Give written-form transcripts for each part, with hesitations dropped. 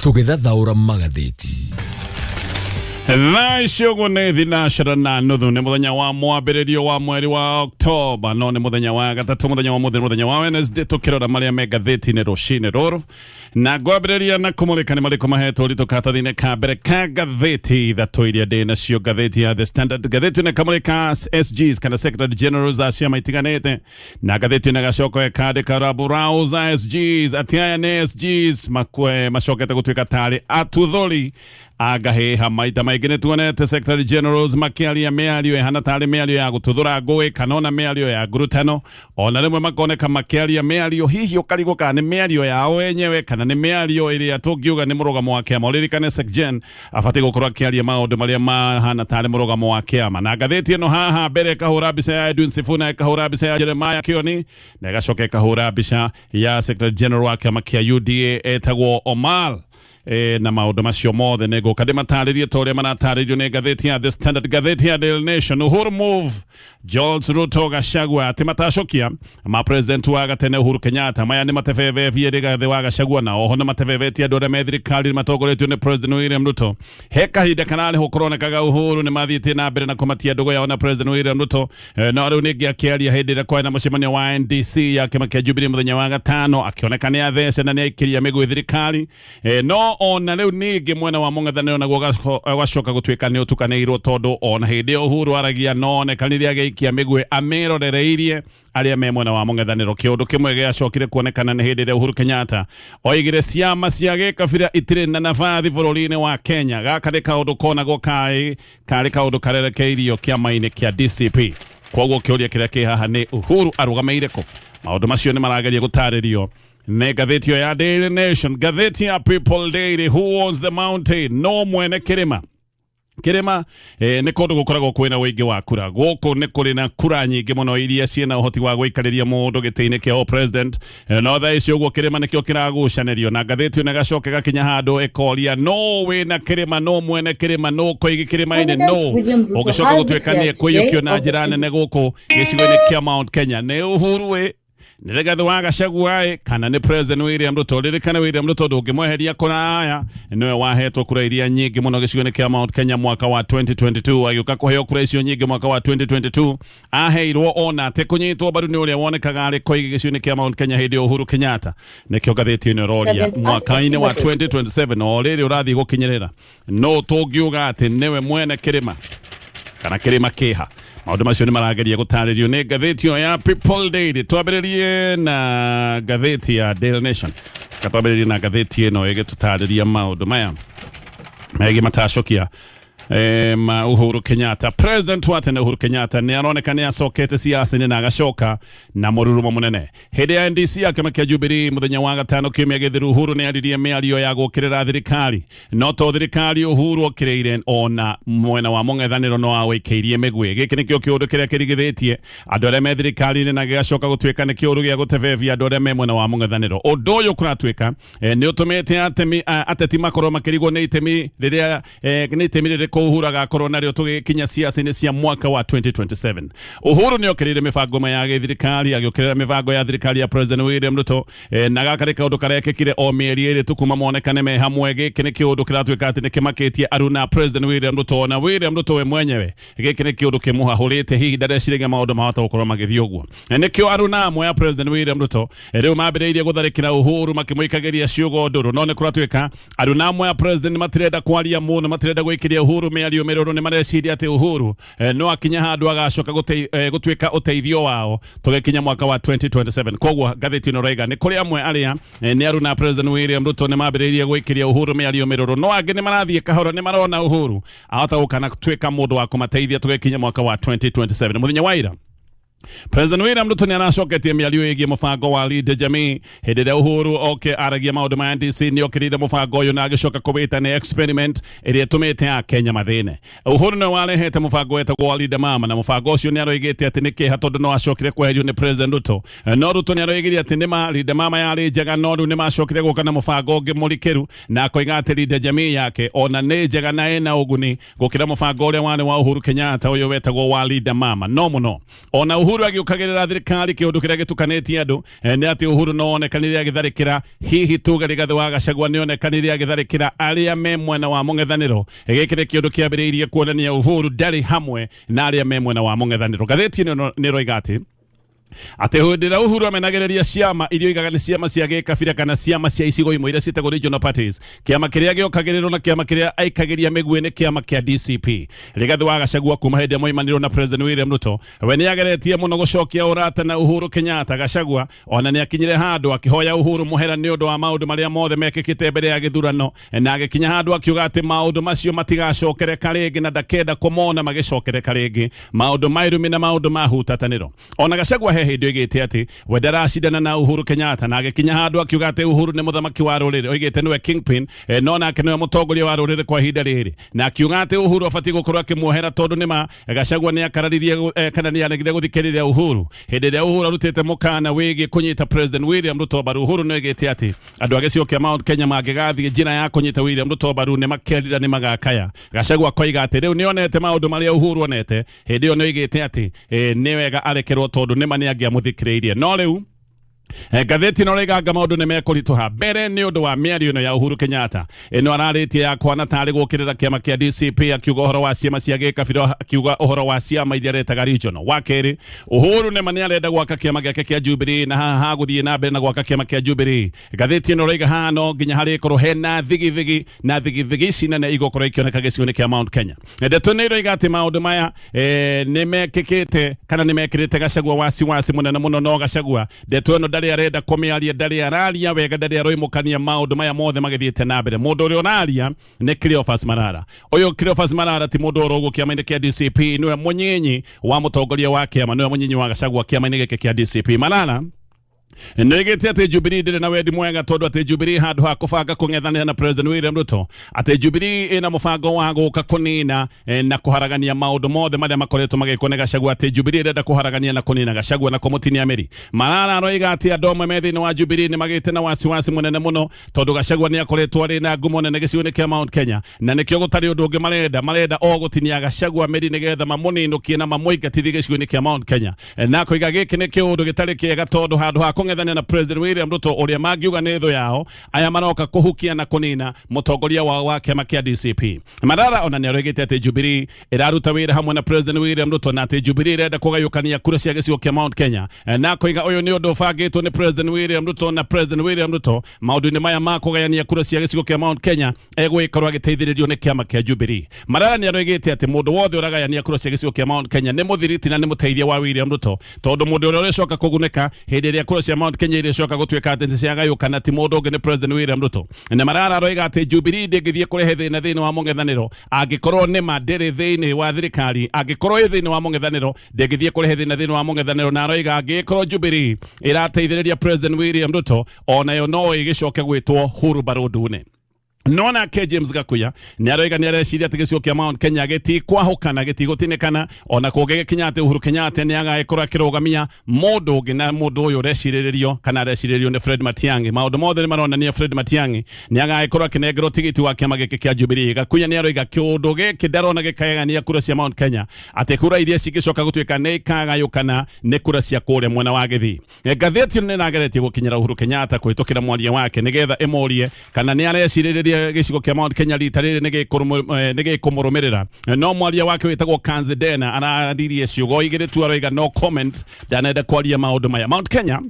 Tũgĩthathaũra magathĩti. Thaa ici ũguo nĩ thinacara na nuthu, nĩ mũthenya wa mwambĩrĩrio wa mweri wa Oktoba, no nĩ mũthenya wa gatatũ, mũthenya wa mũthĩ, mũthenya wa Wednesday, tũkĩrora marĩa me ngathĩti-inĩ rũcinĩ rũrũ, na ngwambĩrĩria na kũmũrĩka nĩ marĩkũ mahetwo ũritũ karatathi-inĩ ka mbere ka ngathĩti ithatũ iria ndĩ nacio. Ngathĩti ya The Standard, ngathĩti ĩno ĩkamũrĩka SGs kana Secretary Generals a ciama itiganĩte, na ngathĩti ĩno ĩgacoka ĩkandĩka raburau za SGs, atĩ aya nĩ SGs makwe macokete gũtuĩka tarĩ atuthũri angahĩha. Maita maingĩ nĩ tuonete Secretary Generals makĩaria mĩario ĩhana tarĩ mĩario ya gũtuthũra ngũĩ kana ona mĩario ya ngurutano, ona rĩmwe makoneka makĩaria mĩario hihi ũkarigwo kana nĩ mĩario yao enyewe kana nĩ mĩario ĩrĩa tũngiuga nĩ mũrũgamo wa kĩama. Ũririkane SecGen abatiĩ gũkorwo akĩaria maũndũ marĩa mahana tarĩ mũrũgamo wa kĩama. Na ngathĩti ĩno haha mbere ĩkahũra mbica ya Edwin Sifuna, ĩkahũra mbica ya Jeremiah Kioni, na ĩgacoka ĩkahũra mbica ya Secretary General wa kĩama kĩa UDA etagwo Omal. Na maũndũ macio mothe nĩ ngũka ndĩmatarĩrie ta ũrĩa maratarĩrio nĩ ngathĩti ya The Standard. Ngathĩti ya Daily Nation, Uhuru move George Ruto Gachagua, atĩ matacũkia ma president wa gatene Uhuru Kenyatta maya nĩ matebebebie Rigathĩ wa Gachagua, na oho nĩ matebebetie andũ arĩa me thirikari matongoretio nĩ President William Ruto. He kahinda kararĩho kũronekaga Uhuru nĩ mathiĩte na mbere na kũmatia ndũgũ yao na President William Ruto. No rĩu ningĩ akĩaria hĩndĩ ĩrĩa kwarĩ na mũcemanio wa NDC ya kĩama kĩa Jubilee mũthenya wa gatano, akĩoneka nĩ athece na nĩ aikĩria mĩgwĩ thirikari. No ona rĩu ningĩ mwena wa mũng'ethanĩro naguo ũgacoka gũtuĩka nĩ ũtukanĩirwo, tondũ ona hĩndĩ ĩyo Uhuru aragia no onekanire agĩikia mĩgwĩ amĩrorereirie arĩa me mwena wa mũng'ethanĩro. Kĩũndũ kĩmwe gĩacokire kuonekana nĩ hĩndĩ ĩrĩa Uhuru Kenyatta oigire ciama cia gĩkabira itirĩ na nabathi bũrũri-inĩ wa Kenya. Gaka nĩ kaũndũ konagwo kaĩ karĩ kaũndũ karerekeirio kĩama-inĩ kĩa DCP. Koguo kĩũria kĩrĩa kĩ haha nĩ Uhuru arũgamĩire kũ? Maũndũ macio nĩ marageria gũtarĩrio nĩ ngathĩti ĩyo ya Daily Nation. Ngathĩti ya People Daily, who owns the mountain? No mwene kĩrĩma. Kĩrĩma nĩ kũndũ gũkoragwo kwĩna ũingĩ wa kura. Gũkũ nĩ kũrĩ na kura nyingĩ mũno iria ciĩna ũhoti wa gũikarĩria mũndũ gĩtĩ-inĩ kĩa president. No thaa ici ũguo kĩrĩma nĩkĩo kĩragucanĩrio, na ngathĩti ĩno ĩgacoka ĩgakinya handũ ĩkoria no wĩna kĩrĩma, no mwene kĩrĩma, no koigi kĩrĩma-inĩ, no President William Ruto ũgĩcoka has gũtuĩka nĩ declared ekũiyũkio today na of the njĩra nene gũkũ gĩcigo-inĩ kĩa Mount Kenya. Nĩ Uhuru ĩ, nĩ Rigathĩ wa Gachagua ĩ, kana nĩ President William Ruto? Ririkane William Ruto ndũngĩmweheria kũraya, nĩwe wahetwo kura iria nyingĩ mũno gĩcigo-inĩ kĩa Mount Kenya mwaka wa 2022. Agĩũka kũheo kura icio nyingĩ mwaka wa 2022, aheirwo ona atĩ kũnyitwo mbaru nĩ ũrĩa wonekaga arĩ koigi gĩcigo-inĩ kĩa Mount Kenya hĩndĩ ya Uhuru Kenyatta. Nĩkĩo ngathĩti ĩno ĩroria Seventh mwaka-inĩ wa aspect. 2027 o rĩrĩ ũrathiĩ gũkinyĩrĩra, no tũngiuga atĩ nĩwe mwene kĩrĩma kana kĩrĩma kĩha? Maũndũ macio nĩ marageria gũtarĩrio nĩ ngathĩti ĩyo ya People Daily. Twambĩrĩrie na ngathĩti ya Daily Nation, katwambĩrĩrie na ngathĩti ĩno ĩgĩtũtarĩria maũndũ maya megiĩ matacũkia ma Uhuru Kenyatta. President wa tene Uhuru Kenyatta nĩ aroneka nĩ acokete siasa-inĩ na agacoka na mũrurumo mũnene. Hĩndĩ ya NDC ya kĩama kĩa Jubilee mũthenya wa gatano kiumia gĩthiru, Uhuru nĩ aririe mĩario ya gũkĩrĩra thirikari. No to thirikari Uhuru okĩrĩire, ona mwena wa mũng'ethanĩro no awĩkĩirie mĩguĩ. Gĩkĩ nĩkĩo kĩũndũ kĩrĩa kĩrigithĩtie andũ arĩa me thirikari-inĩ na gĩgacoka gũtuĩka nĩ kĩũndũ gĩa gũtebebia andũ arĩa me mwena wa mũng'ethanĩro. Ũndũ ũyũ kũratuĩka nĩ ũtũmĩte ateti makorwo makĩrigwo nĩ itemi rĩrĩa nĩ itemi rĩrĩkũ Uhuru agakorwo narĩo tũgĩkinya ciaca-inĩ cia mwaka wa 2027. Uhuru nĩ okĩrĩire mĩbango ĩmwe ya gĩthirikari, agĩũkĩrĩra mĩbango ya thirikari ya President William Ruto. Na gaka nĩ kaũndũ karekĩkire o mĩeri 2 tu kuma monekane me hamwe. Gĩkĩ nĩ kĩũndũ kĩratuĩka atĩ nĩ kĩmakĩtie aruna President William Ruto, na William Ruto we mwenyewe gĩkĩ nĩ kĩũndũ kĩmũhahũrĩte, hihi ndareciragia maũndũ mahota gũkorwo magĩthiĩ ũguo. Nĩkĩo aruna amwe a President William Ruto rĩu mambĩrĩirie gũtharĩkĩra Uhuru makĩmũikagĩria ciugo ndũrũ. No nĩ kũratuĩka aruna amwe a President matirenda kwaria mũno, matirenda gwĩkĩria Uhuru mĩario mĩrũrũ, nĩ mareciria atĩ Uhuru no akinye handũ agacoka gũtuĩka ũteithio wao tũgĩkinya mwaka wa 2027. Koguo ngathĩti ĩno raiga nĩ kũrĩ amwe arĩa nĩ aruna President William Ruto nĩ mambĩrĩirie gwĩkĩria Uhuru mĩario mĩrũrũ, no angĩ nĩ marathiĩ kahora, nĩ marona Uhuru ahota gũka na tuĩka mũndũ wa kũmateithia tũgĩkinya mwaka wa 2027. Mũthenya wa ira President William Ruto nĩ aracoketie mĩario ĩgiĩ mũbango wa Linda Jamii. Hĩndĩ ĩrĩa Uhuru oke aragia maũndũ ma NDC, nĩ okĩrĩire mũbango ũyũ na agĩcoka kũwĩta nĩ experiment ĩrĩa ĩtũmĩte Akenya mathĩne. Uhuru nĩwe warehete mũbango wetagwo wa Linda Mama, na mũbango ũcio nĩ aroigĩte atĩ nĩ kĩeha tondũ no acokire kweherio nĩ President Ruto. No Ruto nĩ aroigire atĩ nĩma Linda Mama yarĩ njega, no rĩu nĩ macokire gũka na mũbango ũngĩ mũrikĩru, na akoiga atĩ Linda Jamii yake ona nĩ njega na ĩna ũguni gũkĩra mũbango ũrĩa warĩ wa Uhuru Kenyatta ũyũ wetagwo wa Linda Mama. No mũno ona Uhuru Uhuru agĩũkagĩrĩra thirikari kĩũndũ kĩrĩa gĩtukanĩtie andũ nĩ atĩ Uhuru no onekanire agĩtharĩkĩra hihi tuge Rigathĩ wa Gachagua nĩ onekanire agĩtharĩkĩra arĩa me mwena wa mũng'ethanĩro. Gĩkĩ nĩ kĩũndũ kĩambĩrĩirie kuonania Uhuru ndarĩ hamwe na arĩa me mwena wa mũng'ethanĩro. Ngathĩti ĩno nĩ ĩroiga atĩ hĩndĩ ĩrĩa Uhuru amenagĩrĩria ciama iria oigaga nĩ ciama cia gĩkabira kana ciama cia icigo imwe iria ciĩtagwo regional parties, kĩama kĩrĩa gĩokagĩrĩrwo na kĩama kĩrĩa aikagĩria mĩguĩ nĩ kĩama kĩa DCP. Rigathĩ wa Gachagua kuma hĩndĩ ĩrĩa moimanirwo na President William Ruto, we nĩ ageretie mũno gũcokia ũrata na Uhuru Kenyatta. Gachagua ona nĩ akinyire handũ akĩhoya Uhuru mũhera nĩ ũndũ wa maũndũ marĩa mothe mekĩkĩte mbere ya gĩthurano, na agĩkinya handũ akiuga atĩ maũndũ macio matigacokereka rĩngĩ na ndakenda kũmona magĩcokereka rĩngĩ, maũndũ ma irumi na maũndũ ma hutatanĩro. Ona Gachagua he hĩndĩ oigĩte atĩ we ndaracindana na Uhuru Kenyatta, na agĩkinya handũ akiuga atĩ Uhuru nĩ mũthamaki wa rũrĩrĩ, oigĩte nĩwe kingpin, no nake nĩwe mũtongoria wa rũrĩrĩ kwa ihinda rĩrĩ, na akiuga atĩ Uhuru abatiĩ gũkorwo akĩmuohera tondũ nĩma Gachagua nĩ akararirie kana nĩ aregire gũthikĩrĩria Uhuru hĩndĩ ĩrĩa Uhuru arutĩte mũkana wĩgiĩ kũnyita President William Ruto mbaru. Uhuru nĩ oigĩte atĩ andũ a gĩcigo kĩa Mount Kenya mangĩgathiĩ njĩra ya kũnyita William Ruto mbaru nĩ makerira nĩ magakaya. Gachagua akoiga atĩ rĩu nĩ onete maũndũ marĩa Uhuru onete hĩndĩ ĩyo, nĩ oigĩte atĩ nĩ wega arekerwo tondũ nĩma nĩ angĩamũthikĩrĩirie. No rĩu ngathĩti ĩno ĩraiganga maũndũ nĩ mekũritũha mbere nĩ ũndũ wa mĩario ĩno ya Uhuru Kenyatta ĩno ararĩtie ya kwana tarĩ gũkĩrĩra kĩama kĩa DCP, akiuga ũhoro wa ciama cia gĩkabira, akiuga ũhoro wa ciama iria aretaga regional. Wa kerĩ, Uhuru nĩma nĩ arenda gwaka kĩama gĩake kĩa Jubilee, na haha hagũthiĩ na mbere na gwaka kĩama kĩa Jubilee, ngathĩti ĩno ĩraiga haha no nginya harĩkorwo hena thigithigi, na thigithigi ici nene igũkorwo ikĩoneka gĩcigo-inĩ kĩa Mount Kenya. Ndeto nĩ iroiga atĩ maũndũ maya nĩ mekĩkĩte kana nĩ mekĩrĩte Gachagua wasiwasi mũnene mũno, no Gachagua ndeto ĩno ndarĩ arenda kũmĩaria, ndarĩ araria wega, ndarĩ aroimũkania maũndũ maya mothe magĩthiĩte na mbere. Mũndũ ũrĩa ũraria nĩ Cleophas Malala. Ũyũ Cleophas Malala ti mũndũ oro ũguo kĩama-inĩ kĩa DCP, nĩwe mũnyinyi wa mũtongoria wa kĩama, nĩwe mũnyinyi wa Gachagua kĩama-inĩ gĩkĩ kĩa DCP. Malala nĩoigĩte atĩ Jubilee ndĩrĩ na wendi mwega, tondũ atĩ Jubilee handũ ha kũbanga kũng'ethanĩra na President William Ruto, atĩ Jubilee ĩna mũbango wa gũka kũnina na kũharagania maũndũ mothe marĩa makoretwo magĩkwo nĩ Gachagua, atĩ Jubilee ĩrenda kũharagania na kũnina Gachagua na kũmũtinia mĩri. Malala aroiga atĩ andũ amwe me thĩinĩ wa Jubilee nĩ magĩte na wasiwasi mũnene mũno tondũ Gachagua nĩ akoretwo arĩ na ngumo nene gĩcigo-inĩ kĩa Mount Kenya, na nĩkĩo gũtarĩ ũndũ ũngĩ marenda o gũtinia Gachagua mĩri nĩgetha mamũninũkie na mamũingatithie gĩcigo-inĩ kĩa Mount Kenya. Na koiga gĩkĩ nĩ kĩũndũ gĩtarĩ kĩega tondũ handũ ha kũng'ethanĩra na President William Ruto ũrĩa mangiuga nĩ thũ yao, aya maroka kũhukia na kũnina mũtongoria wao wa kĩama kĩa DCP. Malala ona nĩ aroigĩte atĩ Jubilee ĩraruta wĩra hamwe na President William Ruto, na atĩ Jubilee ĩrenda kũgayũkania kura cia gĩcigo kĩa Mount Kenya, na koiga ũyũ nĩ ũndũ ũbangĩtwo nĩ President William Ruto, na President William Ruto maũndũ-inĩ maya ma kũgayania kura cia gĩcigo kĩa Mount Kenya egũgĩkorwo agĩteithĩrĩrio nĩ kĩama kĩa Jubilee. Malala nĩ aroigĩte atĩ mũndũ wothe ũragayania kura cia gĩcigo kĩa Mount Kenya nĩ mũthiriti na nĩ mũteithia wa William Ruto, tondũ mũndũ ũrĩa ũrĩcoka kũgunĩka hĩndĩ ĩrĩa kura cia Mount Kenya irĩcoka gũtuĩka atĩ nĩ ciagayũkana ti mũndũ ũngĩ, nĩ President William Ruto. Na Malala aroiga atĩ Jubilee ndĩngĩthiĩ kũrehe thĩna thĩinĩ wa mũng'ethanĩro angĩkorwo nĩma ndĩrĩ thĩinĩ wa thirikari, angĩkorwo ĩ thĩinĩ wa mũng'ethanĩro ndĩngĩthiĩ kũrehe thĩna thĩinĩ wa mũng'ethanĩro. Na aroiga angĩkorwo Jubilee ĩrateithĩrĩria President William Ruto, onayo no ĩgĩcoke gwĩtwo hurumbarũ ndune. No nake James Gakuya nĩ aroiga nĩ areciria atĩ gĩcigo kĩa Mount Kenya gĩtikwahũkana, gĩtigũtinĩkana ona kũngĩgĩkinya atĩ Uhuru Kenyatta nĩ agagĩkorwo akĩrũgamia mũndũ ũngĩ, na mũndũ ũyũ ũrecirĩrĩrio kana arecirĩrĩrio nĩ Fred Matiang'i. Maũndũ mothe nĩ maronania Fred Matiang'i nĩ agagĩkorwo akĩnengerwo tigiti wa kĩama gĩkĩ kĩa Jubilee. Gakuya nĩ aroiga kĩũndũ gĩkĩ ndarona gĩkagayania kura cia Mount Kenya, atĩ kura iria cingĩcoka gũtuĩka nĩ ikagayũkana nĩ kura cia kũrĩa mwena wa Gĩthii. Ngathĩti ĩno nĩ ĩrageretie gũkinyĩra Uhuru Kenyatta kũhĩtũkĩra mwaria wake nĩgetha ĩmũrie kana nĩ arecirĩrĩria gĩcigo kĩa Mount Kenya rita rĩrĩ nĩ gĩkũmũrũmĩrĩra, no mwaria wake wĩtagwo Kanzi Dena araririe ciugo igĩrĩ tu, aroiga no comment, ndanenda kwaria maũndũ maya. Mount Kenya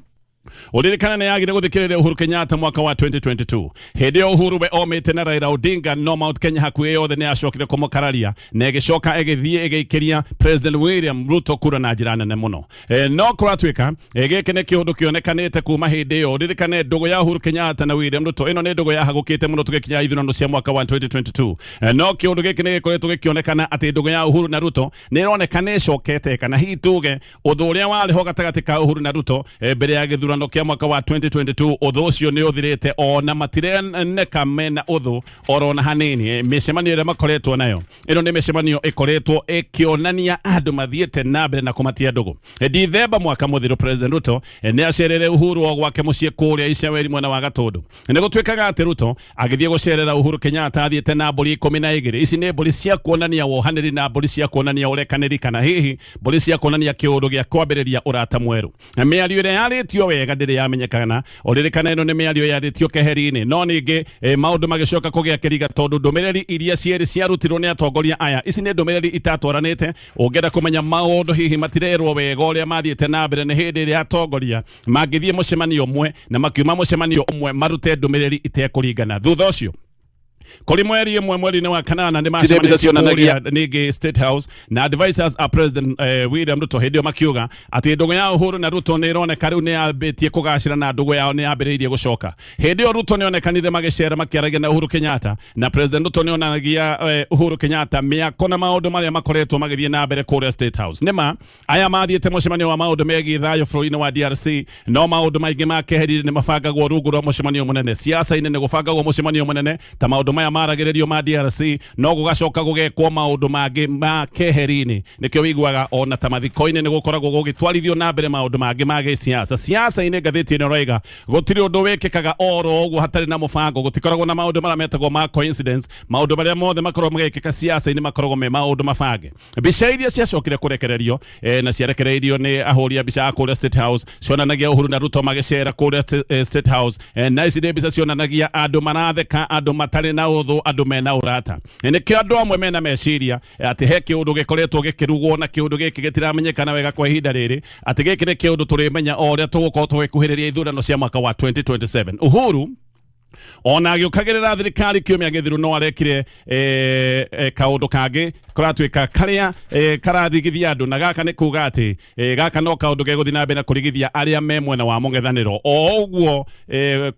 ũririkane nĩ yagire gũthikĩrĩria Uhuru Kenyatta mwaka wa 2022. Hĩndĩ ĩyo Uhuru we omĩte na Raila Odinga, no Mount Kenya hakuhĩ yothe nĩ yacokire kũmũkararia na ĩgĩcoka ĩgĩthiĩ ĩgĩikĩria President William Ruto kura na njĩra nene mũno. No kũratuĩka gĩkĩ nĩ kĩũndũ kĩonekanĩte kuma hĩndĩ ĩyo. Ririkane ndũgũ ya Uhuru Kenyatta na William Ruto, ĩno nĩ ndũgũ yahagũkĩte mũno tũgĩkinya ithurano cia mwaka wa 2022. No kĩũndũ gĩkĩ nĩ gĩkoretwo gĩkĩonekana atĩ ndũgũ ya Uhuru na Ruto nĩ ĩroneka nĩ ĩcokete, kana hihi tuge ũndũ ũrĩa warĩ ho gatagatĩ ka Uhuru na Ruto mbere ya gĩthurano. Gĩthurano kĩa mwaka wa 2022 ũthũ ũcio nĩ ũthirĩte, ona matireneka mena ũthũ orona hanini. Mĩcemanio ĩrĩa makoretwo nayo ĩno nĩ mĩcemanio ĩkoretwo ĩkĩonania andũ mathiĩte na mbere na kũmatia ndũgũ. Dithemba mwaka mũthiru, President Ruto nĩ acerere Uhuru o gwake mũciĩ kũrĩa Iceweri mwena wa Gatũndũ. Nĩ gũtuĩkaga atĩ Ruto agĩthiĩ gũcerera Uhuru Kenyatta athiĩte na mbũri 12. Ici nĩ mbũri cia kuonania wohanĩri na mbũri cia kuonania ũrekanĩri, kana hihi mbũri cia kuonania kĩũndũ gĩa kwambĩrĩria ũrata mwerũ. Mĩario ĩrĩa yarĩtio wega ndĩrĩ yamenyekana. Ũririkana ĩno nĩ mĩario yarĩtio keheri-inĩ, no ningĩ maũndũ magĩcoka kũgĩa kĩriga tondũ ndũmĩrĩri iria cierĩ ciarutirwo nĩ atongoria aya, ici nĩ ndũmĩrĩri itatwaranĩte. Ũngĩenda kũmenya maũndũ hihi matirerwo wega ũrĩa mathiĩte na mbere nĩ hĩndĩ ĩrĩa atongoria mangĩthiĩ mũcemanio ũmwe na makiuma mũcemanio ũmwe marute ndũmĩrĩri itekũringana. Thutha ũcio kũrĩ mweri ĩmwe mweri-inĩ wa kanana nĩ Cirĩ mbica macemanĩtie cionanagia kũrĩa ningĩ State House na advisors a President William Ruto. Hĩndĩ ĩyo makiuga atĩ ndũgũ ya Uhuru na Ruto nĩ ĩroneka rĩu nĩ yambĩtie kũgacĩra na ndũgũ yao nĩ yambĩrĩirie gũcoka. Hĩndĩ ĩyo Ruto nĩ onekanire magĩcera makĩaragia na Uhuru Kenyatta, na President Ruto nĩ onanagia Uhuru Kenyatta mĩako na maũndũ marĩa makoretwo magĩthiĩ na mbere kũrĩa State House. Nĩma aya mathiĩte mũcemanio wa maũndũ megiĩ thayũ bũrũri-inĩ wa DRC, no maũndũ maingĩ ma keheri nĩ mabangagwo rungu rwa mũcemanio mũnene. Siasa-inĩ nĩ gũbangagwo mũcemanio mũnene ta maũndũ maya maragĩrĩrio ma DRC, no gũgacoka gũgekwo maũndũ mangĩ ma keheri-inĩ. Nĩkĩo wĩiguaga ona ta mathiko-inĩ nĩ gũkoragwo gũgĩtwarithio na mbere maũndũ mangĩ ma gĩsiasa. Siasa-inĩ, ngathĩti ĩno ĩroiga gũtirĩ ũndũ wĩkĩkaga oro ũguo hatarĩ na mũbango. Gũtikoragwo na maũndũ marĩa metagwo ma coincidence. Maũndũ marĩa mothe makoragwo magĩkĩka siasa-inĩ makoragwo me maũndũ mabange. Mbica iria ciacokire kũrekererio na ciarekereirio nĩ ahũri a mbica a kũrĩa State House cionanagia Uhuru na Ruto magĩcera kũrĩa State House, na ici nĩ mbica cionanagia andũ maratheka, andũ matarĩ na ũthũ, andũ mena ũrata. Nĩkĩo andũ amwe mena meciria atĩ he kĩũndũ gĩkoretwo gĩkĩrugwo na kĩũndũ gĩkĩ gĩtiramenyekana wega kwa ihinda rĩrĩ, atĩ gĩkĩ nĩ kĩũndũ tũrĩmenya o ũrĩa tũgũkorwo tũgĩkuhĩrĩria ithurano cia mwaka wa 2027. Uhuru ona agĩũkagĩrĩra thirikari kiumia gĩthiru no arekire kaũndũ kangĩ kũratuĩka karĩa karathigithia andũ, na gaka nĩ kuga atĩ gaka no kaũndũ gegũthiĩ na mbere na kũrigithia arĩa me mwena wa mũng'ethanĩro. O ũguo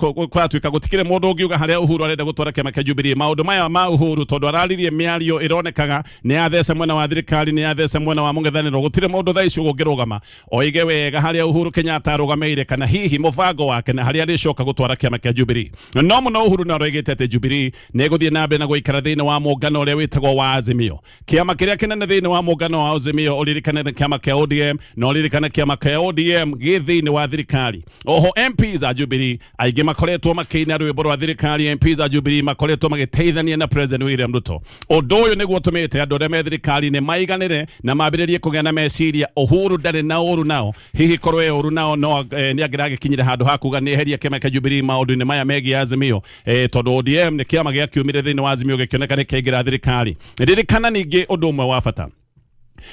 kũratuĩka gũtikĩrĩ mũndũ ũngiuga harĩa Uhuru arenda gũtwara kĩama kĩa Jubilee. Maũndũ maya ma Uhuru, tondũ araririe mĩario ĩronekaga nĩ yatheca mwena wa thirikari, nĩ yatheca mwena wa mũng'ethanĩro, gũtirĩ mũndũ thaa ici ũngĩrũgama oige wega harĩa Uhuru Kenyatta arũgamĩire kana hihi mũbango wake na harĩa arĩcoka gũtwara kĩama kĩa Jubilee. No mũno Uhuru nĩ aroigĩte atĩ Jubilee nĩ ĩgũthiĩ na mbere na gũikara thĩinĩ wa mũngano ũrĩa wĩtagwo wa Azimio. Kĩama kĩrĩa kĩnene thĩinĩ wa mũngano wa Azimio, ũririkane, nĩ kĩama kĩa ODM, na ũririkane kĩama kĩa ODM gĩ thĩinĩ wa thirikari. Oho MPs a Jubilee aingĩ makoretwo makĩina rwĩmbo rwa thirikari. MPs a Jubilee makoretwo magĩteithania na President William Ruto. Ũndũ ũyũ nĩguo ũtũmĩte andũ arĩa me thirikari-inĩ maiganĩre na mambĩrĩrie kũgĩa na meciria Uhuru ndarĩ na ũru nao. Hihi korwo e ũru nao no nĩ angĩragĩkinyire handũ ha kuga nĩ eherie kĩama kĩa Jubilee maũndũ-inĩ maya megiĩ Azimio, tondũ ODM nĩ kĩama gĩakiumire thĩinĩ wa Azimio gĩkĩoneka nĩ kĩaingĩra thirikari. Ririkana ningĩ ũndũ ũmwe wa bata: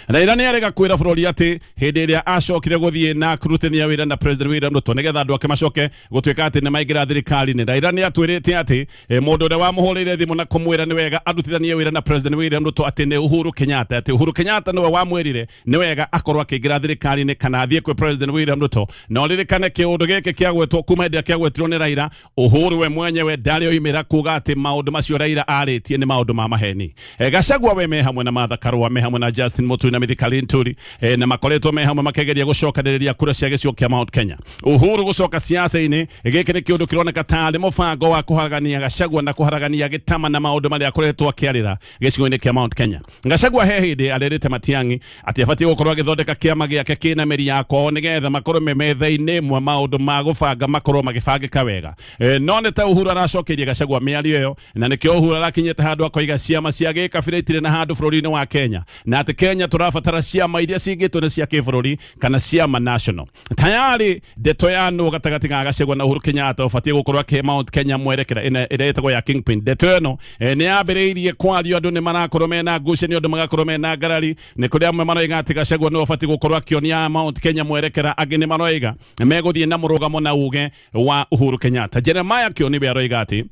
Raila nĩ arega kwĩra bũrũri atĩ hĩndĩ ĩrĩa acokire gũthiĩ na kũrutithania wĩra na President William Ruto nĩgetha andũ ake macoke gũtuĩka atĩ nĩ maingĩra thirikari-inĩ, Raila nĩ atwĩrĩte atĩ mũndũ ũrĩa wamũhũrĩire thimũ na kũmwĩra nĩ wega arutithanie wĩra na President William Ruto atĩ nĩ Uhuru Kenyatta, atĩ Uhuru Kenyatta nĩwe wamwĩrire nĩ wega akorwo akĩingĩra thirikari-inĩ kana athiĩ kwĩ President William Ruto. Na ũririkane kĩũndũ gĩkĩ kĩagwetwo kuma hĩndĩ ĩrĩa kĩagwetirwo nĩ Raila, Uhuru we mwenyewe ndarĩ oimĩra kuga atĩ maũndũ macio Raila arĩtie nĩ maũndũ ma maheni. Gachagua we me hamwe na Martha Karua, me hamwe na Justin Muturi na Mithika Linturi, na makoretwo me hamwe makegeria gũcokanĩrĩria kura cia gĩcigo kĩa Mount Kenya. Uhuru gũcoka siasa-inĩ, gĩkĩ nĩ kĩũndũ kĩroneka tarĩ mũbango wa kũharagania Gachagua na kũharagania gĩtama na maũndũ marĩa akoretwo akĩarĩra gĩcigo-inĩ kĩa Mount Kenya. Gachagua he hĩndĩ arerĩte Matiang'i atĩ abatiĩ gũkorwo agĩthondeka kĩama gĩake kĩna mĩri ya kwao nĩgetha makorwo me metha-inĩ ĩmwe, maũndũ ma gũbanga makorwo magĩbangĩka wega. No nĩ ta Uhuru aracokeirie Gachagua mĩario ĩyo, na nĩkĩo Uhuru arakinyĩte handũ akoiga ciama cia gĩkabira itirĩ na handũ bũrũri-inĩ wa Kenya, na atĩ Kenya tũrabatara ciama iria cingĩtwo nĩ cia kĩbũrũri kana ciama national. Tayari ndeto ya nũ gatagatĩ ga Gachagua na Uhuru Kenyatta ũbatiĩ gũkorwo akĩhe Mount Kenya mwerekera ĩrĩa ĩtagwo ya Kingpin, ndeto ĩno nĩ yambĩrĩirie kwario. Andũ nĩ marakorwo mena ngucanio, andũ magakorwo mena ngarari. Nĩ kũrĩ amwe maroiga atĩ Gachagua nĩwe ũbatiĩ gũkorwo akĩonia Mount Kenya mwerekera, angĩ nĩ maroiga megũthiĩ na mũrũgamo na uge wa Uhuru Kenyatta. Jeremiah Kioni we aroiga atĩ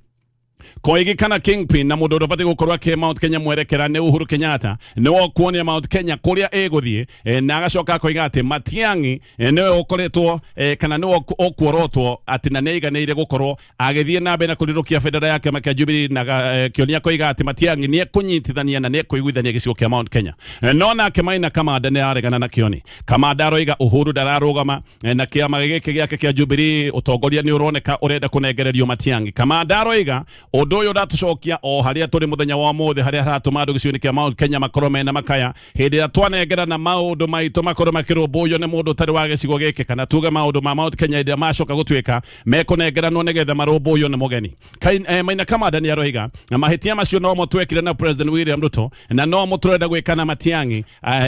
Koigi kana Kingpin na mũndũ ũrĩa ũbatiĩ gũkorwo akĩhe Mount Kenya mwerekera nĩ Uhuru Kenyatta, nĩwe ũkuonia Mount Kenya kũrĩa ĩgũthiĩ. Na agacoka akoiga atĩ Matiang'i nĩwe ũkoretwo kana nĩwe ũkuorotwo atĩ na nĩaiganĩire gũkorwo agĩthiĩ na mbere na kũrirũkia bendera ya kĩama kĩa Jubilee, na Kĩoni akoiga atĩ Matiang'i nĩekũnyitithania na nĩekũiguithania gĩcigo kĩa Mount Kenya. No nake Maina Kamanda nĩ aregana na Kĩoni. Kamanda aroiga Uhuru ndararũgama na kĩama gĩkĩ gĩake kĩa Jubilee, ũtongoria nĩ ũroneka ũrenda kũnengererio Matiang'i. Kamanda aroiga ũndũ ũyũ ũratũcokia o harĩa tũrĩ mũthenya wa ũmũthĩ, harĩa haratũma andũ gĩcigo-inĩ kĩa Mount Kenya makorwo mena makaya hĩndĩ ĩrĩa twanengerana maũndũ maitũ makorwo makĩrũmbũiyo nĩ mũndũ ũtarĩ wa gĩcigo gĩkĩ, kana tuge maũndũ ma Mount Kenya hĩndĩ ĩrĩa macoka gũtuĩka mekũnengeranwo nĩgetha marũmbũiyo nĩ mũgeni. Maina Kamanda nĩ aroiga mahĩtia macio nomo twekire na President William Ruto na nomo tũrenda gwĩka na Matiang'i.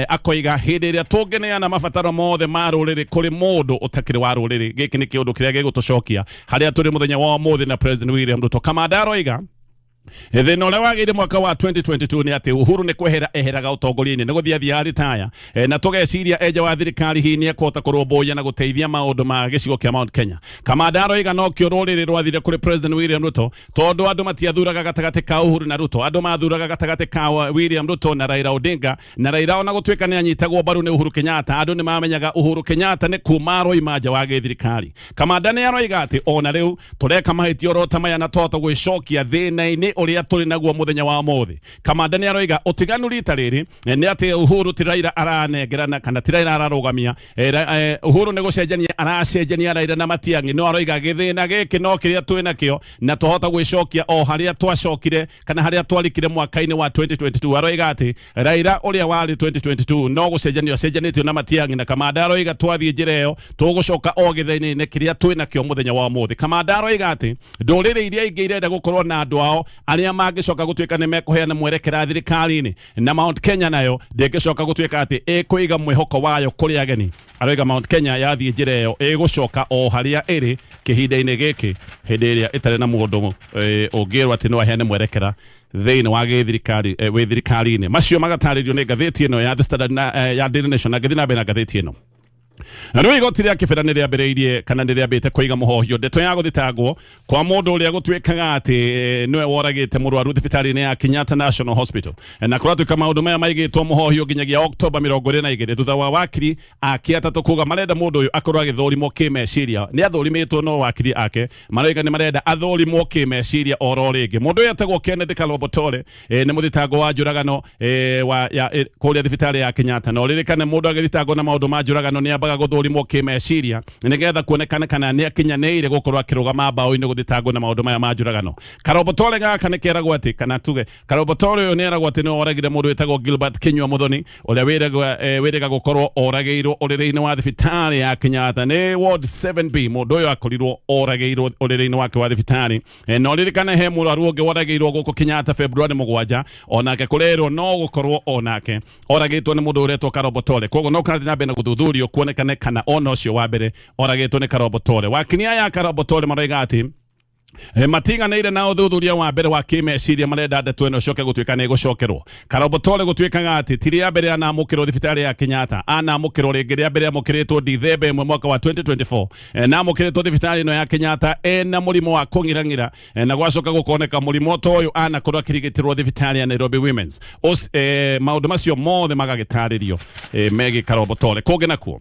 Akoiga hĩndĩ ĩrĩa tũngĩneana mabataro mothe ma rũrĩrĩ kũrĩ mũndũ ũtakĩrĩ wa rũrĩrĩ, gĩkĩ nĩ kĩũndũ kĩrĩa gĩgũtũcokia harĩa tũrĩ mũthenya wa ũmũthĩ na President William Ruto. Kamanda aroiga thĩna ũrĩa wagĩire mwaka wa 2022 nĩ atĩ Uhuru nĩ kwehera eheraga ũtongoria-inĩ, nĩ gũthiĩ athiaga ritaya, na tũgeciria enja wa thirikari hihi nĩ ekũhota kũrũmbũiya na gũteithia maũndũ ma gĩcigo kĩa Mount Kenya. Kamanda aroiga nokĩo rũrĩrĩ rwathire kũrĩ President William Ruto, tondũ andũ matiathuraga gatagatĩ ka Uhuru na Ruto, andũ mathuraga gatagatĩ ka William Ruto na Raila Odinga. Na Raila ona gũtuĩka nĩ anyitagwo mbaru nĩ Uhuru Kenyatta, andũ nĩ mamenyaga Uhuru Kenyatta nĩ kuma aroima nja wa gĩthirikari. Kamanda nĩ aroiga atĩ ona rĩu tũreka mahĩtia oro ta maya na twahota gwĩcokia thĩna-inĩ ũrĩa tũrĩ naguo mũthenya wa ũmũthĩ. Kamanda nĩ aroiga ũtiganu rita rĩrĩ nĩ atĩ Uhuru ti Raila aranengerana kana ti Raila ararũgamia. Uhuru nĩ gũcenjania aracenjania Raila na Matiang'i, no aroiga gĩthĩna gĩkĩ no kĩrĩa twĩ nakĩo na twahota gwĩcokia o harĩa twacokire kana harĩa twarikire mwaka-inĩ wa 2022. Aroiga atĩ Raila ũrĩa warĩ 2022 no gũcenjanio acenjanĩtio na Matiang'i, na Kamanda aroiga twathiĩ njĩra ĩyo tũgũcoka o gĩthĩna-inĩ kĩrĩa twĩ nakĩo mũthenya wa ũmũthĩ. Kamanda aroiga atĩ ndũrĩrĩ iria ingĩ irenda gũkorwo na andũ ao arĩa mangĩcoka gũtuĩka nĩ mekũheana mwerekera thirikari-inĩ, na Mount Kenya nayo ndĩngĩcoka gũtuĩka atĩ ĩkũiga mwĩhoko wayo kũrĩ ageni. Aroiga Mount Kenya yathiĩ njĩra ĩyo ĩgũcoka o harĩa ĩrĩ kĩhinda-inĩ gĩkĩ, hĩndĩ ĩrĩa ĩtarĩ na mũndũ ũngĩrwo atĩ no aheane mwerekera thĩinĩ wa gĩthirikari, wĩ thirikari-inĩ. Macio magatarĩrio nĩ ngathĩti ĩno ya The Standard na ya Daily Nation. Na ngĩthiĩ na mbere na ngathĩti ĩno, na rĩu igoti rĩa kĩbera nĩ rĩambĩrĩirie kana nĩ rĩambĩte kũiga mũhohio ndeto ya gũthitangwo kwa mũndũ ũrĩa gũtuĩkaga atĩ nĩwe woragĩte mũrwaru thibitarĩ-inĩ ya Kenyatta National Hospital. Na kũratuĩka maũndũ maya maigĩtwo mũhohio nginyagia Oktoba 22 thutha wa wakiri ake atatũ kuga marenda mũndũ ũyũ akorwo agĩthũrimwo kĩmeciria. Nĩ athũrimĩtwo, no wakiri ake maroiga nĩ marenda athũrimwo kĩmeciria oro rĩngĩ. Mũndũ ũyũ etagwo Kennedy Kalobotore, nĩ mũthitango wa njũragano wa ya kũrĩa thibitarĩ ya Kenyatta. Na ũririkane mũndũ agĩthitangwo na maũndũ ma njũragano nĩ ambaga gũthũrimwo kĩmeciria nĩgetha kuonekane kana nĩ akinyanĩire gũkorwo akĩrũgama mbaũ-inĩ gũthitangwo na maũndũ maya ma njũragano. Karobotore gaka nĩ keragwo atĩ, kana tuge Karobotore ũyũ nĩ eragwo atĩ nĩ oragire mũndũ wĩtagwo Gilbert Kinyua Muthoni, ũrĩa wĩrĩga gũkorwo oragĩirwo ũrĩrĩ-inĩ wa thibitarĩ ya Kenyatta nĩ Ward 7B. Mũndũ ũyũ akorirwo oragĩirwo ũrĩrĩ-inĩ wake wa thibitarĩ. Na ũririkane he mũrwaru ũngĩ woragĩirwo gũkũ Kenyatta February 7, onake kũrerwo no gũkorwo onake oragĩtwo nĩ mũndũ ũretwo Karobotore. Koguo no kũrathiĩ na mbere na gũthuthurio kuonekane kana ona ũcio wa mbere oragĩtwo nĩ Karobotore. Wakiri aya Karobotore maroiga atĩ matiganĩire na ũthuthuria wa mbere wa kĩmeciria, marenda ndeto ĩno ĩcoke gũtuĩka nĩ ĩgũcokerwo. Karobotore gũtuĩkaga atĩ ti rĩa mbere anamũkĩrwo thibitarĩ ya Kenyatta, anamũkĩrwo rĩngĩ rĩa mbere amũkĩrĩtwo Dithemba 1 mwaka wa 2024. Na amũkĩrĩtwo thibitarĩ ĩno ya Kenyatta ena mũrimũ wa kũng'irang'ira, na gwacoka gũkoneka mũrimũ ta ũyũ anakorwo akĩrigitĩrwo thibitarĩ ya Nairobi Women's. Maũndũ macio mothe magagĩtarĩrio megiĩ Karobotore. Kũngĩ nakuo,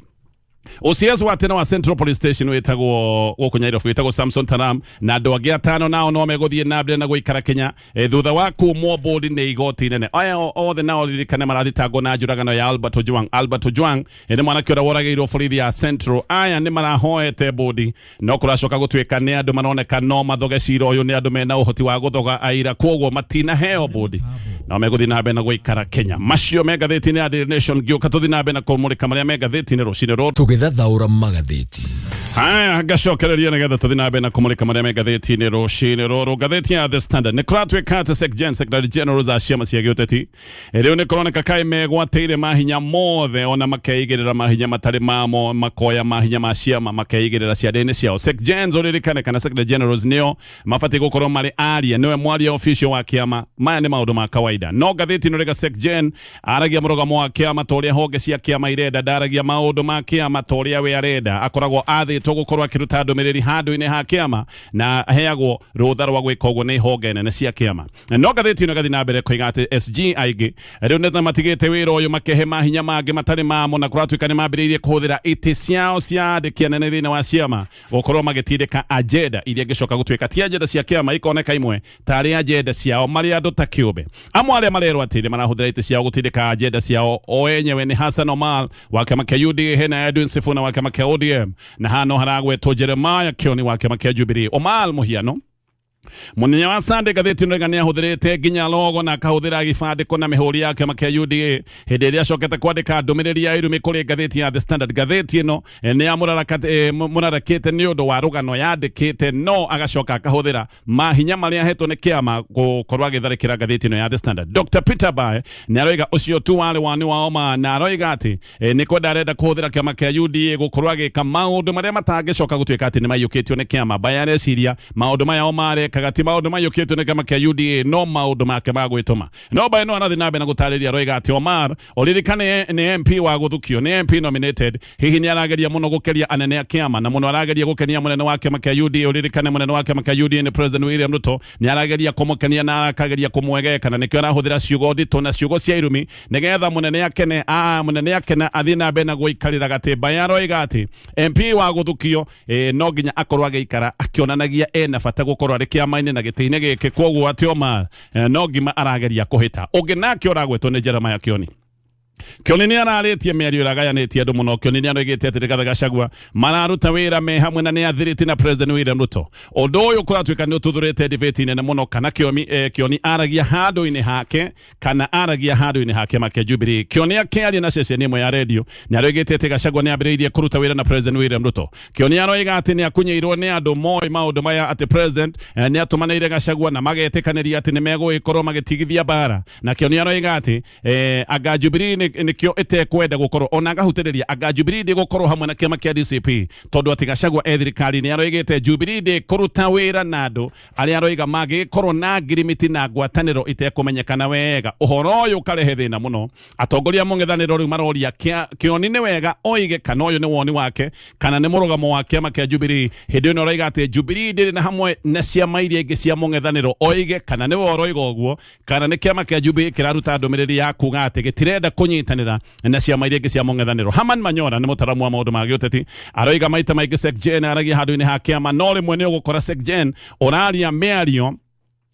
OCS wa tene wa Central Police Station wĩtagwo gũkũ Nairobi wĩtagwo Samson Taram na andũ angĩ atano nao no megũthiĩ na mbere na gũikara Kenya thutha wa kumwo bũndi nĩ igoti inene. Aya othe nao ririkane marathitangwo na njũragano ya Albert Ojwang. Albert Ojwang nĩ mwanake ũrĩa woragĩirwo borithi ya Central. Aya nĩ marahoete bũndi, no kũracoka gũtuĩka nĩ andũ maroneka no mathoge cira ũyũ, nĩ andũ mena ũhoti wa gũthoga aira, koguo matinaheo bũndi, no megũthiĩ na mbere na gũikara Kenya. Macio me ngathĩti-inĩ ya Daily Nation. Ngĩũka tũthiĩ na mbere na kũmũrĩka marĩa me ngathĩti-inĩ rũcinĩ rũrũ. Tũgĩthathaũra magathĩti. Haya, ngacokereria nĩgetha tũthiĩ na mbere na kũmũrĩka marĩa me ngathĩti-inĩ rũcinĩ rũrũ. Ngathĩti ya The Standard, nĩ kũratuĩka atĩ Secgen, Secretary General a ciama cia gĩũteti, rĩu nĩ kũroneka kaĩ megwatĩire mahinya mothe, ona makeigĩrĩra mahinya matarĩ mamo, makoya mahinya ma ciama makeigĩrĩra ciande-inĩ ciao. Secgens, ũririkane, kana Secretary Generals nĩo mabatiĩ gũkorwo marĩ aria, nĩwe mwaria official wa kĩama. Maya nĩ maũndũ ma kawaida, no ngathĩti ĩno rĩga Secgen aragia mũrũgamo wa kĩama ta ũrĩa honge cia kĩama irenda, ndaragia maũndũ ma kĩama ta ũrĩa we arenda, akoragwo athĩtwo. ahetwo gũkorwo akĩruta ndũmĩrĩri handũ-inĩ ha kĩama na aheagwo rũtha rwa gwĩka ũguo nĩ honge nene cia kĩama. No ngathĩti ĩno ĩgathiĩ na mbere koiga atĩ SG aingĩ rĩu nĩ ta matigĩte wĩra ũyũ makehe mahinya mangĩ matarĩ mamo, na kũratuĩka nĩ mambĩrĩirie kũhũthĩra itĩ ciao cia andĩki anene thĩinĩ wa ciama gũkorwo magĩtindĩka agenda iria ingĩcoka gũtuĩka ti agenda cia kĩama, ikoneka imwe tarĩ agenda ciao marĩ andũ ta kĩũmbe. Amwe arĩa marerwo atĩ nĩ marahũthĩra itĩ ciao gũtindĩka agenda ciao o enyewe nĩ Hassan Omar wa kĩama kĩa UDA, hena Edwin Sifuna wa kĩama kĩa ODM, na hano haragwetwo Jeremiah Kioni wa kĩama kĩa Jubilee. Omar mũhiano mũnene wa Sunday ngathĩti ĩno ĩga nĩ ahũthĩrĩte nginya logo na akahũthĩra gĩbandĩko na mĩhũri ya kĩama kĩa UDA hĩndĩ ĩrĩa acokete kwandĩka ndũmĩrĩri ya irumi kũrĩ ngathĩti ya The Standard. Ngathĩti ĩno nĩ yamũrarakĩte nĩ ũndũ wa rũgano yandĩkĩte, no agacoka akahũthĩra mahinya marĩa ahetwo nĩ kĩama gũkorwo agĩtharĩkĩra ngathĩti ĩno ya The Standard. Dr Peter Bae nĩ aroiga ũcio tu warĩ wani wa Omar, na aroiga atĩ nĩ kwenda arenda kũhũthĩra kĩama kĩa UDA gũkorwo agĩka maũndũ marĩa matangĩcoka gũtuĩka atĩ nĩ maiyũkĩtio nĩ kĩama. Bae areciria maũndũ maya Omar arekaga ti maũndũ maiyũkĩtio nĩ kĩama kĩa UDA, no maũndũ make ma gwĩtũma. No Bae no arathiĩ na mbere na gũtarĩria, aroiga atĩ Omar ũririkane nĩ MP wa gũthukio, nĩ MP nominated, hihi nĩ arageria mũno gũkeria anene a kĩama na mũno arageria gũkenia mũnene wa kĩama kĩa UDA. Ũririkane mũnene wa kĩama kĩa UDA nĩ President William Ruto, nĩ arageria kũmũkenia na akageria kũmwegeka, na nĩkĩo arahũthĩra ciugo nditũ na ciugo cia irumi nĩgetha mũnene akene, mũnene akena athiĩ na mbere na gũikarĩra gatĩ. Bae aroiga atĩ MP wa gũthukio no nginya akorwo agĩikara akĩonanagia ena bata gũkorwo arĩ kĩama-inĩ na gĩtĩ-inĩ gĩkĩ, kwoguo atĩ Omar no ngima arageria kũhĩta. Ũngĩ nake ũragwetwo nĩ Jeremiah Kioni. Kioni nĩ ararĩtie mĩario ĩragayanĩtie andũ mũno. Kioni nĩ aroigĩte atĩ Rigathĩ Gachagua mararuta wĩra me hamwe na nĩ athirĩti na President William Ruto. Ũndũ ũyũ kũratuĩka nĩ ũtuthũrĩte debate nene mũno, kana Kioni aragia handũ-inĩ hake kana aragia handũ-inĩ ha kĩama kĩa Jubilee. Kioni akĩaria na ceceni ĩmwe ya redio nĩ aroigĩte atĩ Gachagua nĩ ambĩrĩirie kũruta wĩra na President William Ruto. Kioni aroiga atĩ nĩ akunyĩirwo nĩ andũ moĩ maũndũ maya atĩ President nĩ atũmanĩire Gachagua na magetĩkanĩria atĩ nĩ megũgĩkorwo magĩtigithia mbara, na Kioni aroiga atĩ anga Jubilee nĩkĩo ĩtekwenda gũkorwo ona agahutĩrĩria anga Jubilee ndĩgũkorwo hamwe na kĩama kĩa DCP tondũ atĩ Gachagua e thirikari-inĩ. Aroigĩte Jubilee ndĩkũruta wĩra na andũ arĩa aroiga magĩkorwo na ngirimiti na ngwatanĩro itekũmenyekana wega. Ũhoro ũyũ ũkarehe thĩna mũno. Atongoria a mũng'ethanĩro rĩu maroria Kĩoni nĩ wega oige kana ũyũ nĩ woni wake kana nĩ mũrũgamo wa kĩama kĩa Jubilee. Hĩndĩ ĩno aroiga atĩ Jubilee ndĩrĩ na hamwe na ciama iria ingĩ cia mũng'ethanĩro, oige kana nĩwe ũroiga ũguo kana nĩ kĩama kĩa Jubilee kĩraruta ndũmĩrĩri ya kuga atĩ gĩtirenda kũnyitanĩra na ciama iria ingĩ cia mũng'ethanĩro. Herman Manyora nĩ mũtaramu wa maũndũ ma gĩũteti, aroiga maita maingĩ SecGen aragia handũ-inĩ ha kĩama, no rĩmwe nĩ ũgũkora SecGen ũraria mĩario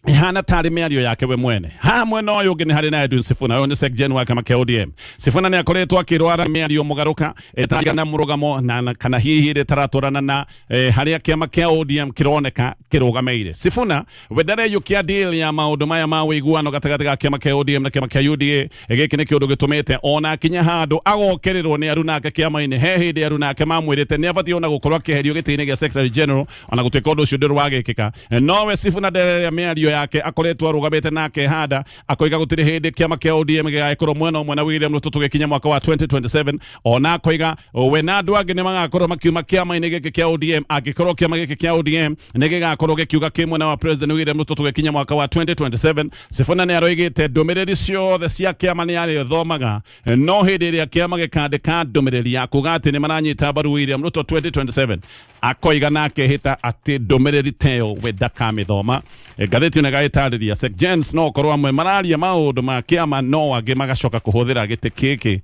ihana tarĩ mĩario yake we mwene. Haha mwena ũyũ ũngĩ nĩ harĩ na Edwin Sifuna, ũyũ nĩ SecGen wa kĩama kĩa ODM. Sifuna nĩ akoretwo akĩrwara mĩario mũgarũka ĩtarigana mũrũgamo na kana hihi ĩtaratwarana na harĩa kĩama kĩa ODM kĩroneka kĩrũgamĩire. Sifuna we ndareyũkia deal ya maũndũ maya ma ũiguano gatagatĩ ga kĩama kĩa ODM na kĩama kĩa UDA. Gĩkĩ nĩ kĩũndũ gĩtũmĩte ona akinya handũ agokĩrĩrwo nĩ arunake kĩama-inĩ. He hĩndĩ arunake mamwĩrĩte nĩ abatiĩ ona gũkorwo akĩeherio gĩtĩ-inĩ gĩa Secretary General, ona gũtuĩka ũndũ ũcio ndũrĩ wagĩkĩka. Nowe Sifuna ndereria mĩario yake akoretwo arũgamĩte na akehanda akoiga gũtirĩ hĩndĩ kĩama kĩa ODM gĩgagĩkorwo mwena ũmwe na William Ruto tũgĩkinya mwaka wa 2027. Ona akoiga we na andũ angĩ nĩ magakorwo makiuma kĩama-inĩ gĩkĩ kĩa ODM angĩkorwo kĩama gĩkĩ kĩa ODM nĩ gĩgakorwo gĩkiuga kĩ mwena wa President William Ruto tũgĩkinya mwaka wa 2027. Sifuna nĩ aroigĩte ndũmĩrĩri ciothe cia kĩama nĩ arĩthomaga, no hĩndĩ ĩrĩa kĩama gĩkandĩka ndũmĩrĩri ya kuga atĩ nĩ maranyita mbaru William Ruto 2027, akoiga na akehĩta atĩ ndũmĩrĩri teyo we ndakamĩthoma. Ngathĩti ĩno ĩgagĩtarĩria SecGens no korwo amwe mararia maũndũ ma kĩama, no angĩ magacoka kũhũthĩra gĩtĩ gĩkĩ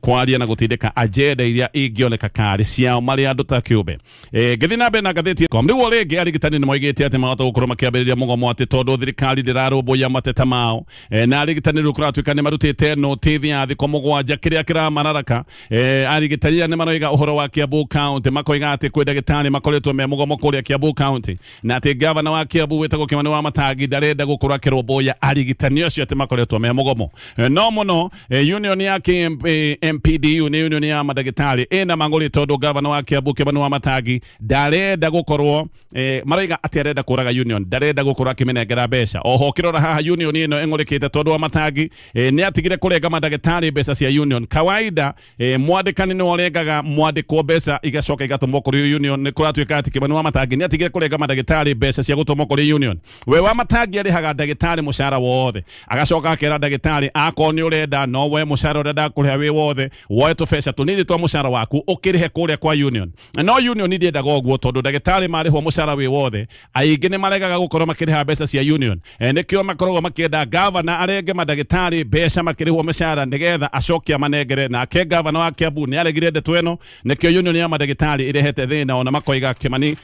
kwaria na gũtindĩka agenda iria ingĩoneka karĩ ciao marĩ andũ ta kĩũmbe. Ngĩthiĩ na mbere na ngathĩti com, rĩu o rĩngĩ arigitani nĩ moigĩte atĩ mahota gũkorwo makĩambĩrĩria mũgomo atĩ tondũ thirikari ndĩrarũmbũiya mateta mao. Na arigitani rĩu kũratuĩka nĩ marutĩte notithi ya thikũ 7 kĩrĩa kĩramararaka. Arigitani aya nĩ maroiga ũhoro wa Kiambu County, makoiga atĩ kwĩ ndagĩtarĩ makoretwo me mũgomo kũrĩa Kiambu County, na atĩ gavana wa Kiambu wĩtagwo Kimani wa Matangi ndarenda gũkorwo akĩrũmbũiya arigitani acio atĩ makoretwo me mũgomo. No mũno union ya KMPDU nĩ union ya mandagĩtarĩ ĩna mang'ũrĩ tondũ gavana wa Kiambu Kimani wa Matangi ndarenda gũkorwo maroiga atĩ arenda kũraga union, ndarenda gũkorwo akĩmĩnengera mbeca. Oho ũkĩrora haha union ĩno ĩng'ũrĩkĩte tondũ wa Matangi nĩ atigire kũrenga mandagĩtarĩ mbeca cia union. Kawaida mwandĩkani nĩwe ũrengaga mwandĩkwo mbeca igacoka igatũmwo kũrĩ union. Nĩ kũratuĩka atĩ Kimani wa Matangi nĩ atigire kũrenga mandagĩtarĩ mbeca cia gũtũmwo kũrĩ union. We wa Wamatangi arĩhaga ndagĩtarĩ mũcara wothe, agacoka akera ndagĩtarĩ akorwo nĩ ũrenda no we mũcara ũrĩa ndakũrĩha wĩ wothe, woe tũbeca tũnini twa mũcara waku ũkĩrĩhe kũrĩa kwa union. No union ndĩendaga ũguo tondũ ndagĩtarĩ marĩhwo mũcara wĩ wothe aingĩ nĩ maregaga gũkorwo makĩrĩha mbeca cia union. Nĩkĩo makoragwo makĩenda gavana arenge mandagĩtarĩ mbeca makĩrĩhwo mĩcara nĩgetha acoke amanengere. Nake gavana wa Kiambu nĩ aregire ndeto ĩno, nĩkĩo union ya mandagĩtarĩ ĩrehete thĩna, ona makoiga Kimani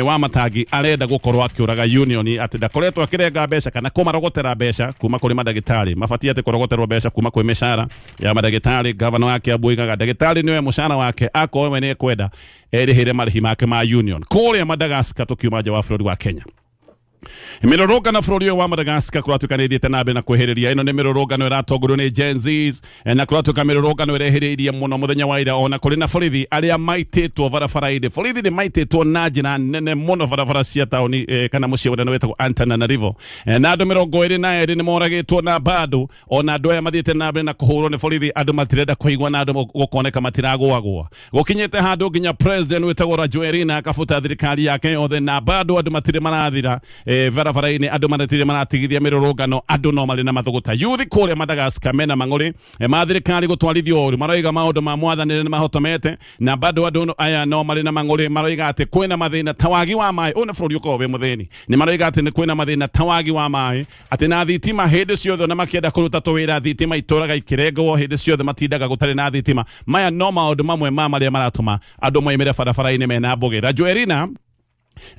Wamatangi arenda gũkorwo akĩũraga union, atĩ ndakoretwo akĩrenga mbeca kana kũmarogotera mbeca kuma kũrĩ mandagĩtarĩ. Mabatiĩ atĩ kũrogoterwo mbeca kuma kwĩ mĩcara ya mandagĩtarĩ. Gavana wa Kiambu oigaga ndagĩtarĩ nĩoe mũcara wake, akorwo we nĩekwenda erĩhĩre marĩhi make ma union. Kũrĩa Madagascar, tũkiuma nja wa bũrũri wa Kenya, mĩrũrũngano bũrũri ũyũ wa Madagascar kũratuĩka nĩ ĩthiĩte na mbere na kwĩhĩrĩria. Ĩno nĩ mĩrũrũngano ĩratongorio nĩ Gen Zs, na kũratuĩka mĩrũrũngano ĩrehĩrĩirie mũno mũthenya wa ira, ona kũrĩ na borithi arĩa maitĩtwo barabara-inĩ. Borithi nĩ maitĩtwo na njĩra nene mũno barabara cia taũni kana mũciĩ mũnene wĩtagwo Antananarivo, na andũ 22 nĩ moragĩtwo, na bado ona andũ aya mathiĩte na mbere na kũhũrwo nĩ borithi, andũ matirenda kũigua na andũ gũkoneka matiragũagũa. Gũkinyĩte handũ nginya president wĩtagwo Rajoelina akabuta thirikari yake yothe, na bado andũ matirĩ marathira barabara-inĩ, andũ matirĩ maratigithia mĩrũrũngano, andũ no marĩ na mathũgũta. Yuthi kũrĩa Madagascar mena mang'ũrĩ ma thirikari gũtwarithio ũru, maroiga maũndũ ma mwathanĩre nĩ mahotomete, na bado andũ aya no marĩ na mang'ũrĩ, maroiga atĩ kwĩna mathĩna ta wagi wa maĩ. Ũyũ nĩ bũrũri ũkoragwo wĩ mũthĩni. Nĩ maroiga atĩ nĩ kwĩna mathĩna ta wagi wa maĩ, atĩ na thitima hĩndĩ ciothe, ona makĩenda kũruta tũwĩra thitima itũraga ikĩrengwo hĩndĩ ciothe, matindaga gũtarĩ na thitima. Maya no maũndũ mamwe ma marĩa maratũma andũ moimĩre barabara-inĩ mena mbũgĩ. Rajoelina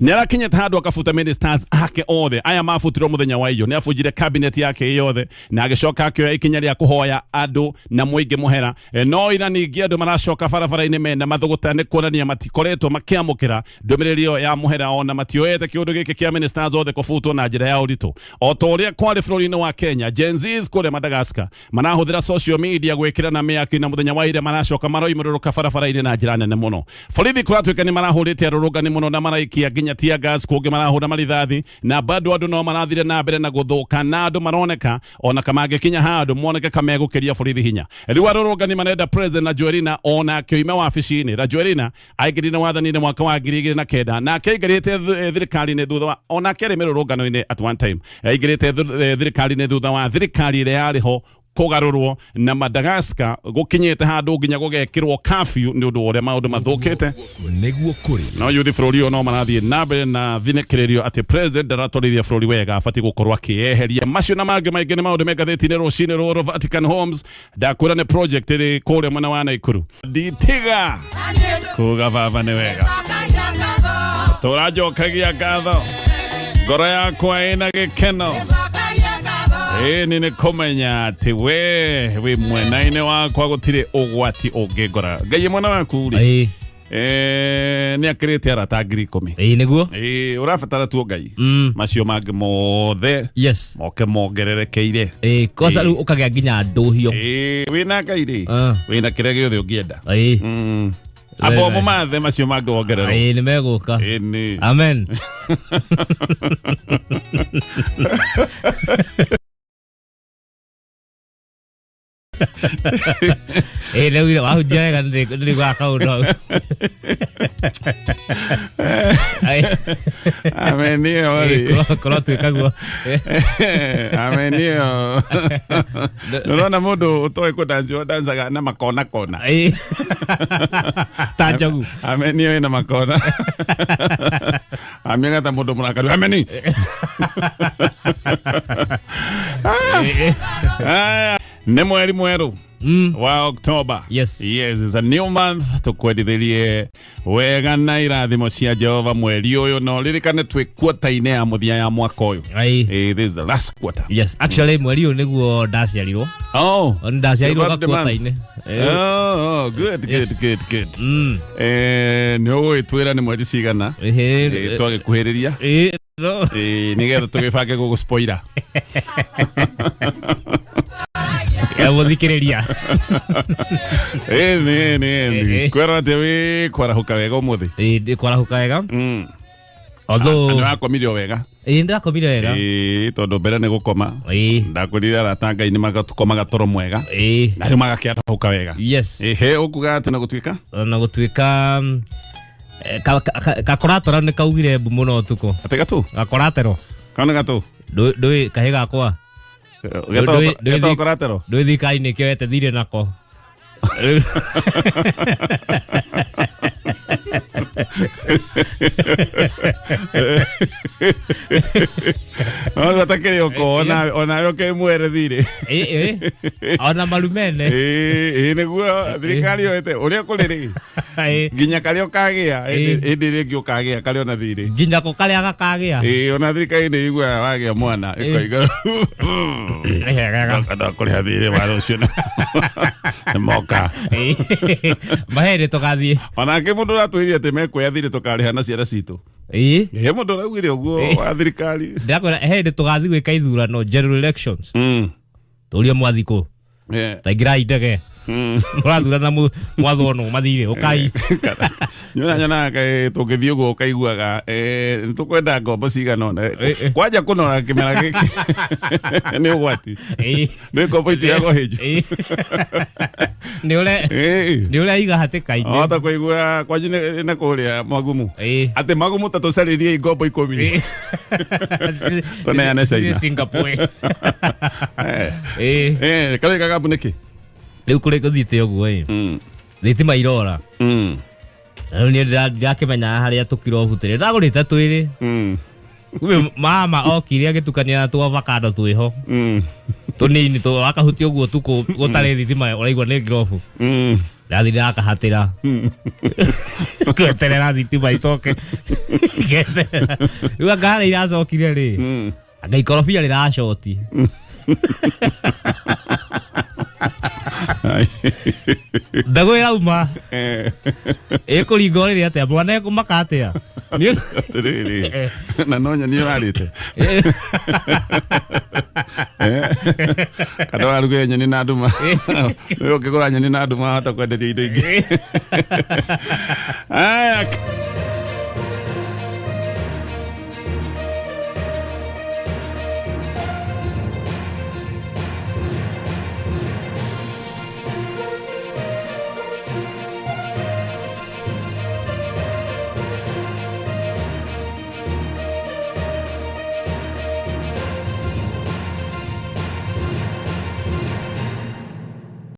nĩ arakinyĩte handũ akabuta ministers ake othe aya mabutirwo mũthenya wa iyo. Nĩ abunjire cabinet yake yothe na agĩcoka akĩoya ikinya rĩa kũhoya andũ na mũingĩ mũhera. No ira ningĩ andũ maracoka barabara-inĩ mena mathũgũta, nĩ kuonania matikoretwo makĩamũkĩra ndũmĩrĩri ĩyo ya mũhera, ona matioete kĩũndũ gĩkĩ kĩa ministers othe kũbutwo na njĩra ya ũritũ. O ta ũrĩa kwarĩ bũrũri-inĩ wa Kenya, Gen Zs kũrĩa Madagascar marahũthĩra social media gwĩkĩra na mĩaki, na mũthenya wa ira maracoka maroimũrũrũka barabara-inĩ na njĩra nene mũno. Borithi kũratuĩka nĩ marahũrĩte arũrũngani mũno na maraikia nginya tear gas, kũngĩ marahũra marithathi, na bado andũ no marathire na mbere na gũthũka, na andũ maroneka ona kamangĩkinya handũ moneke kamegũkĩria borithi hinya. Rĩu arũrũngani marenda President Rajoelina onake oime wabici-inĩ. Rajoelina aingĩrire wathani-inĩ mwaka wa 2009, nake aingĩrĩte thirikari-inĩ thutha wa onake arĩ mĩrũrũngano-inĩ at one time, aingĩrĩte thirikari-inĩ thutha wa thirikari ĩrĩa yarĩ ho kũgarũrwo, na Madagascar gũkinyĩte handũ nginya gũgekĩrwo curfew nĩ ũndũ wa ũrĩa maũndũ mathũkĩte. Nĩguo kũrĩ. No yuthi bũrũri ũyũ no marathiĩ na mbere na thinĩkĩrĩrio atĩ president ndaratwarithia bũrũri wega, abatiĩ gũkorwo akĩyeheria. Macio na mangĩ maingĩ nĩ maũndũ me ngathĩti-inĩ rũcinĩ rũrũ. Vatican Homes ndakwĩra nĩ project ĩrĩ kũrĩa mwena wa Naikuru. Nditiga kuga baba nĩ wega, tũrajokagia ngatho, ngoro yakwa ĩna gĩkeno. Ĩni nĩ kũmenya atĩ we wĩ mwena-inĩ wakwa, gũtirĩ ũgwati ũngĩngora. Ngai mwena waku rĩ, nĩ akĩrĩte arata 10,000. Ĩĩ nĩguo. Ũrabatara tu Ngai, macio mangĩ mothe moke mongererekeire. Ĩĩ kosa rĩu ũkagĩa nginya ndũhio. Wĩna Ngai rĩ, wĩna kĩrĩa gĩothe ũngĩenda. Ĩĩ. Amba ũmũmathe, macio mangĩ wongererwo. Ĩĩ nĩ megũka. Ĩni. Amen. Ĩĩ rĩu wahunjia wega nĩndĩrĩiguaga kaũndũ hau. Amen ĩyo rĩ. Kũrotuĩka guo. Amen ĩyo. Nĩũrona mũndũ ũtoĩ kũdanci ũdancaga na makona kona. Ĩĩ. Ta njogu. Amen ĩyo ĩna makona. Amĩaga ta mũndũ mũrakaru. Ameni. Aya, nĩ mweri mwerũ wa October. Yes. Yes, it's a new month. Tukwendithĩrie wega na irathimo cia Jehova mweri ũyũ, no ririkane twĩ quarter-inĩ ya mũthia ya mwaka ũyũ. Ĩĩ. This is the last quarter. Yes, actually mweri ũyũ nĩguo ndaciarirwo. Oh. Ndaciarirwo It's your birthday month. gakuota-inĩ. Oh, good, good, good, good. Nĩ ũgũgĩtwĩra nĩ mweri cigana? Twagĩkuhĩrĩria. Ĩĩ, no. Nĩgetha tũgĩbange gũgũspoira. Mũthikĩrĩria. Ĩni, ĩni, ĩni. Kwĩrwo atĩ wĩ kwarahũka wega ũmũthĩ. Ĩĩ, ndĩ kwarahũka wega. Although Nĩ wakomire o wega. Ĩĩ ndĩrakomire wega. Ĩĩ, tondũ mbere nĩ gũkoma. Ndakwĩrire arata Ngai nĩ magatũkomaga toro mwega. Na rĩu magakĩarahũka wega. Yes. Ĩhĩ, ũkuga atĩ na gũtuĩka? Na gũtuĩka gakoratero nĩ kaugire mbu mũno ũtukũ. Atĩ gatũ? Gakoratero. Kau nĩ gatũ? Ndũĩ kahĩ gakwa. Getagwo collateral. Ndũĩ thirikari nĩ kĩoete thirĩ nako. No gatakĩrĩ oko onawe ũkĩmwere thirĩ. Ĩ, ĩ. Ona marumene. Ĩĩ nĩguo thirikari yoete ũrĩa kũrĩ rĩ nginya karĩa ũkagĩa hĩndĩ ĩrĩa ĩngĩ ũkagĩa karĩ ona thirĩ. Nginya kũ karĩa gakagĩa. Ĩĩ ona thirikari nĩ ĩiguaga wagĩa mwana ĩkoiga ndakũrĩha thirĩ wa rũciũ nĩ moka. Mahe nĩ tũgathiĩ. Onake mũndũ ũratwĩrire atĩ mekuoya thirĩ tũkarĩha na ciana citũ. Ĩĩ. He mũndũ ũraugire ũguo wa thirikari. Ndĩrakwĩra he hĩndĩ tũgathiĩ gwĩka ithurano, general elections. Tũrie mwathi kũ? Taingĩrai ndege. Mũrathurana mwathwo nũ mathirĩ ũkai. Nyona nyonaga tũngĩthiĩ ũguo ũkaiguaga nĩ tũkwenda ngombo cigana ũna. Kwanja kũnora kĩmera gĩkĩ nĩ ũgwati. Nĩ ngombo itiagwo hĩnju. Nĩ ũrĩa nĩ ũrĩa iga hatĩka-inĩ. Wahota kũigua kwanyu nĩ kũrĩa magumu. Atĩ magumu ta tũcarĩrie ngombo 10. Tũneane China. Singapore. Karĩ kagabu nĩkĩ? Rĩu kũrĩ gũthiĩte ũguo ĩ. Thitima irora. Rĩu niĩ ndirakĩmenya harĩa tũkirobu tũrĩ. Ndagũrĩte twĩrĩ. Kumbe mama okire agĩtukania na tũ avocado twĩho. Tũnini tũ akahutia ũguo tukũ gũtarĩ thitima ũraigua nĩ ngirobu. Ndathi ndakahatĩra. Ngeterera thitima icoke. Ngeterera. Rĩu anga harĩa iracokire rĩ. Anga ikorobia rĩracoti. Mbegũ ĩrauma. Ĩkũringa ũrĩrĩ atĩa? Mwana ekũmaka atĩa? Atĩrĩrĩ. Na no nyeni ũrarĩte. Kana ũrarugire nyeni na nduma. Rĩu ũngĩgũra nyeni na nduma wahota kwenderia indo ingĩ. Aya.